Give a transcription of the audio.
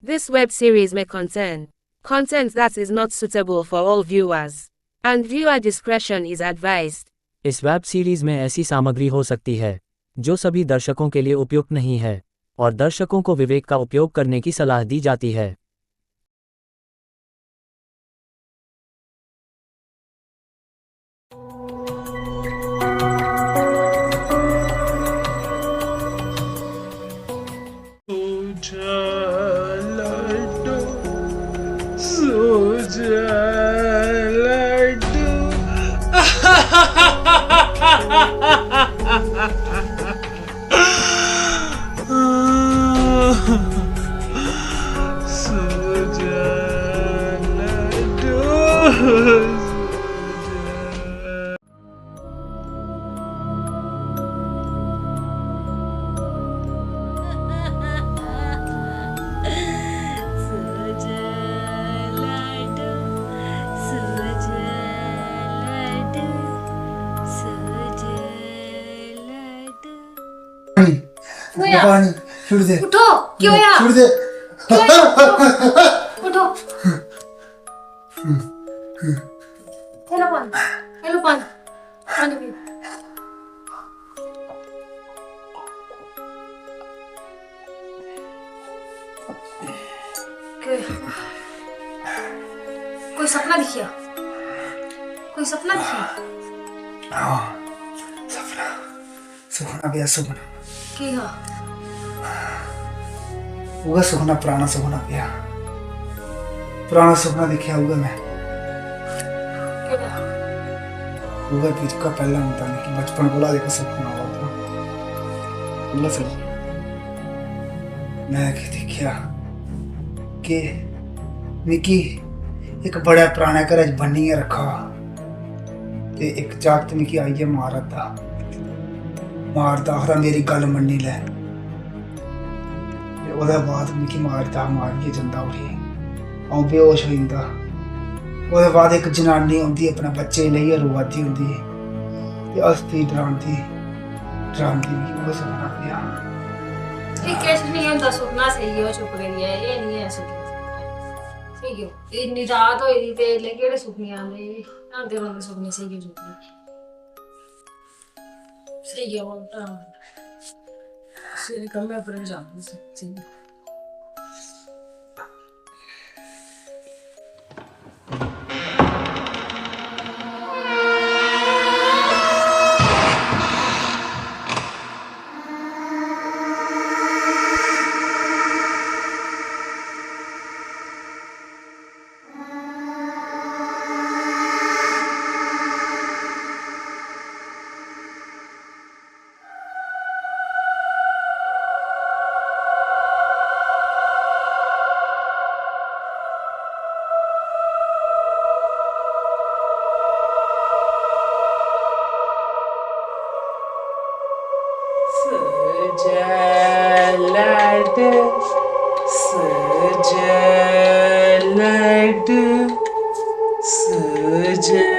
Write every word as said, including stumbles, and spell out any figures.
This web series may contain content that is not suitable for all viewers, and viewer discretion is advised. इस web series में ऐसी सामग्री हो सकती है जो सभी दर्शकों के लिए उपयुक्त नहीं है और दर्शकों को विवेक का उपयोग करने की सलाह दी जाती है। सूझा लड्डू, सूझा लड्डू। सूझा लड्डू। पानी, पानी, छोड़ दे। उठो, क्यों होया? छोड़ दे। क्यों होया? उठो। ये लो पानी, ये लो पानी, पानी पियो। कोई सपना दिखिया? कोई सपना दिखिया? हाँ, सपना। सुखना पेआ सुखना। केह् हा? उ'ऐ सुखना, पराना सुखना पेआ। पराना सुखना दिक्खेआ उ'ऐ में। केह्ड़ा? उ'ऐ जेह्का पैह्लें होंदा मिगी बचपन कोला जेह्का सुखना आवा दा। उ'ऐ सुखना। में केह् दिक्खेआ कि मिगी इक बड़े पराने घरै च बन्नियै रक्खा हा। ते इक जागत मिगी आइयै मारा दा, मारदा, आखदा, "मेरी गल्ल मन्नी लै।" ते ओह्दे बाद मिगी मारदा, मारियै जंदा उठी। अ'ऊं बेहोश होई जंदा। ओह्दे बाद इक जनानी औंदी, अपने बच्चे गी लेइयै रोआ दी होंदी। ते हसदी, डरांदी, डरांदी, मिगी ओह् सुखना पेआ। एह् किश निं होंदा, सुखना स्हेई ऐ, ओह् चुप्प करियै, एह् निं ऐ सुखना। स्हेई ऐ। इन्नी रात होई दी ते इसलै केह्ड़े सुखने आंदे? आंदे रौंह्दे सुखने, स्हेई ऐ सुखने। स्हेई ऐ, ओह् हां। सवेरे कम्मै पर बी जाना तुसें, स्हेई ऐ। सजलड, सजलड, सज-